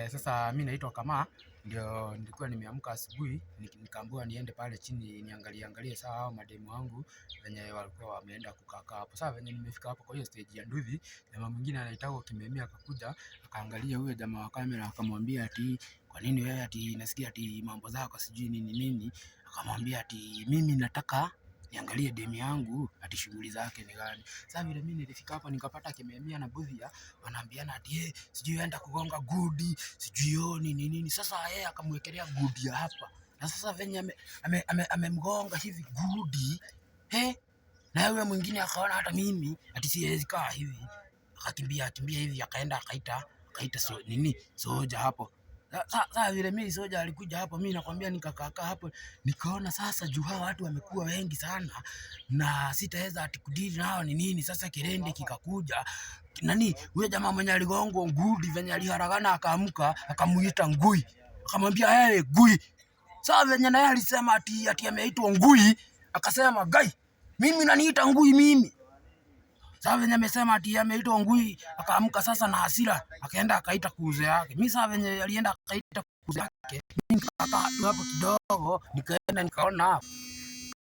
Sasa mi naitwa Kamaa, ndio nilikuwa nimeamka asubuhi nikaambiwa niende pale chini niangalie angalie saa hao mademu wangu venye walikuwa wameenda kukaa hapo. Sasa venye nimefika hapo kwa hiyo stage ya nduthi, jamaa mwingine anaitwa Kimemia akakuja akaangalia huyo jamaa wa kamera akamwambia ati kwa nini wewe ati nasikia ati mambo zako sijui nini nini, akamwambia ati mimi nataka niangalie demu yangu ati shughuli zake ni gani. Sasa vile mimi nilifika hapo nikapata Kimemia na Buthia wanaambiana ati sijui enda kugonga gudi sijui yo nini nini. Sasa yeye akamwekelea gudi ya hapa, na sasa venye amemgonga hivi gudi he, na yule mwingine akaona hata mimi ati siwezi kaa hivi, akakimbia kimbia hivi akaenda akaita so, nini soja hapo. Sasa vile mimi soja alikuja hapo, mimi nakwambia nikakaa hapo nikaona sasa juu hawa watu wamekuwa wengi sana na sitaweza ati kudeal nao ni nini. Sasa kirende kikakuja nani, huyo jamaa mwenye aligongwa ngudi venye aliharagana akaamka akamuita ngui, akamwambia hey, ngui. Sasa venye naye alisema ati ameitwa ngui, akasema gai, mimi naniita ngui mimi. Sasa venye amesema ati ameitwa ngui, akaamka sasa na hasira, akaenda akaita kuzo yake. Mimi sasa venye alienda akaita kuzo yake, mimi nikakaa tu hapo kidogo, nikaenda nikaona